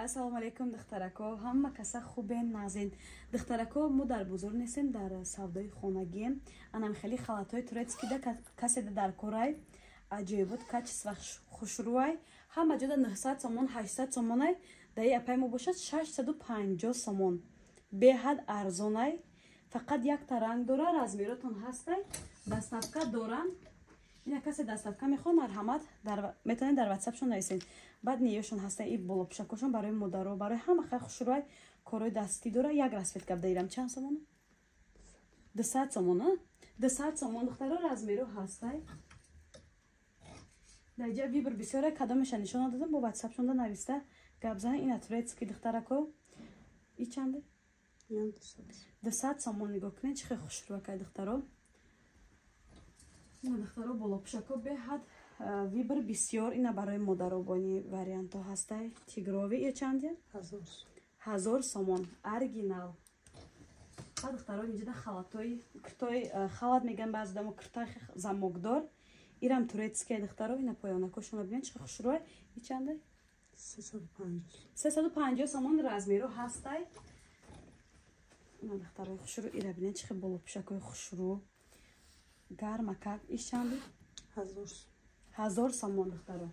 Ассалому алайкум, духтарако. Ҳама каса хубен, нағзен. Духтарако, мо дар бозор нестем, дар савдои хонагием. Анам хеле халатҳои турецкий да каседа дар корай. Аҷоибот, качество хушрӯай. Ҳама ҷода 900 сомон, 800 сомонай. Даи апай мо бошад 650 сомон. Беҳад арзонай. Фақат якта ранг дора, размеротон ҳастай. Доставка доран. Ина касе доставка мехоҳад, марҳамат, метавонед дар ватсапшон нависед. Баъд ниёшон ҳаста и болопӯшакошон барои модаро, барои ҳама хай хушрӯай, корҳои дастӣ дора. Як расцветка бдаирам чанд сомон? 200 сомон, а? 200 сомон, духтаро, размеро ҳастай. Дар ҷа выбор бисёре, кадомеша нишон надодам, бо ватсапшонда нависта гап занед. Ина турецкий, духтарако. И чанде? 200 сомон. Нигоҳ кунед, чӣ хел хушрӯакай, духтаро. Ина, духтаро, болопӯшако беҳад выбор бисёр. Ина барои модаробони вариантҳо ҳастай. Тигровый ё чандя? 1000 сомон, оригинал. Ба духтаро, инҷода халатҳои киртои халат меган баъзе одамо, киртои замокдор. Ирам турецкий, духтаро. Ина поёнакошона бинед, чӣ хушрӯай. И чанда? 350 сомон, размеро ҳастай. Ина, духтарои хушрӯ, ира бинед, чӣ хел болопӯшакҳои хушрӯ, гармакак. Иш чанде? 1000 сомон, духтаро.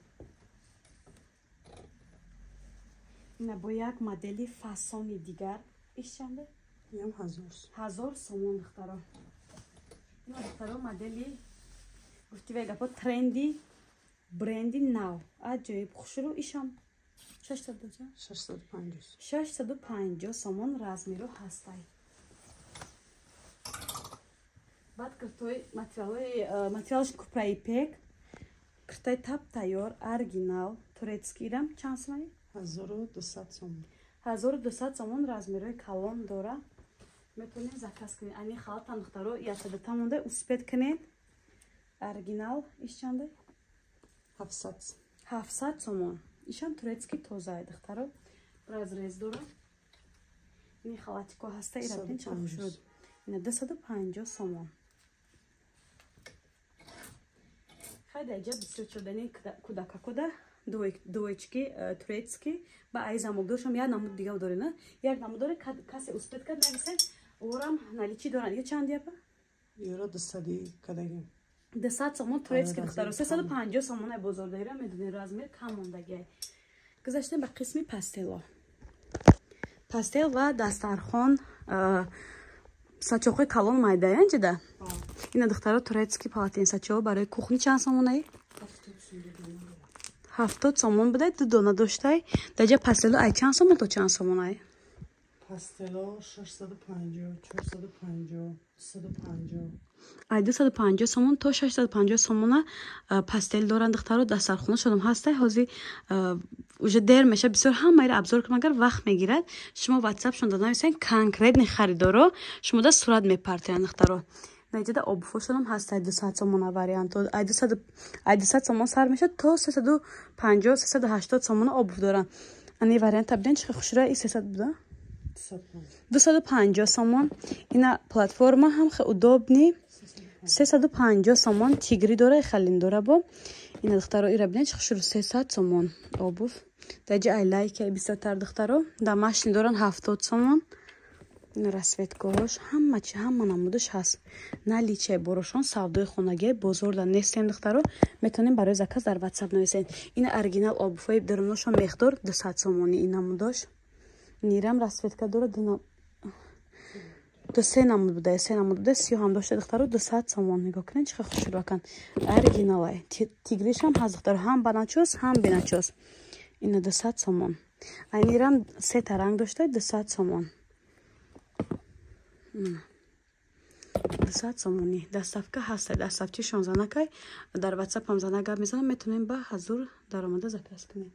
Ина бо як модели фасони дигар. Иш чанде? 1000 сомон, духтаро. Ина, духтаро, модели гуфти вай гапо тренди, бренди нав, аҷоиб хушрӯ. Ишам 650 сомон, размеро ҳастай. Баъд киртои материалои материалаш купраипек, киртои тап тайёр, оригинал турецкий. Ирам чанд сомони? 1200 сомон. 1200 сомон, размерои калон дора. Метавонед заказ кунед. Ани халатам, духтаро, яксадата монда, успеть кунед. Оригинал иш чанде? 700. 700 сомон. Ишам турецкий, тозае, духтаро, разрез дора. Ини халатико ҳаста, ира бинед, чӣ хушрӯ. Ина 250 сомон. Хай, даҷа бисёр чудани кӯдакакода двоечки турецкий ба ай замокдоршам як намуд дига дорена, як намуд доре. Касе успеть кард, нависед, орам наличии доранд. Ё чанд япа? Ёро 200 кадаги. 200 сомон турецкий, духтаро. 350 сомон ай бозор даира, медонед, размер кам мондагиай. Гузаштем ба қисми пастело. Пастел ва дастархон, сачоқҳои калон майдаян ҷида. Ина, духтаро, турецкий полотенцачаҳо барои кухни чанд сомонаи? 70 сомон будай, ду дона доштай. Даҷа пастело ай чанд сомон то чанд сомонай? Пастело 650, 450, 250. Ай 250 сомон то 650 сомона пастел доранд, духтаро. Дастархона шудам ҳастай. Ҳозир уже дер меша, бисёр ҳамаира обзор кунам, агар вақт мегирад. Шумо ватсапшон да нависен, конкретный харидоро шумо да сурат мепартоянд, духтаро. Наҷада обуфошонам ҳастай, 200 сомона варианто. Ай 200 сомон сар мешад то 350, 380 сомона обуф доранд. Ани варианта бинед, чӣ хушрӯя. И 300 буда? 250 сомон. Ина платформа ҳам хе удобный, 350 сомон. Тигрӣ дора, халин дора бо. Ина, духтаро, ира бинед, чӣ хушрӯ, 300 сомон обуф. Даҷа ай лайки бисёртар, духтаро. Домашний доран 70 сомон. Ина расцветкаҳош, ҳама чи, ҳама намудаш ҳаст. Наличие борошон, савдои хонагӣ, бозорда нестем, духтаро. Метавонем барои заказ дар ватсап нависед. Ина оригинал обуфҳои даруношон меқдор 200 сомонӣ. Ин намудош нирам расцветка дора, ду се намуд буда, се намуд буда, сиёҳам дошта, духтаро, 200 сомон. Нигоҳ кунед, чӣ хел хушрӯакан, оригиналай. Тигришам ҳаст, духтаро, ҳам ба начёс, ҳам беначёс. Ина 200 сомон. Айнирам сета ранг дошта, 200 сомон. 200 сомонӣ, доставка ҳаста. Доставчишон занакай, дар ватсапам зана гап мезанам. Метавонем ба ҳазур даромада заказ кунем.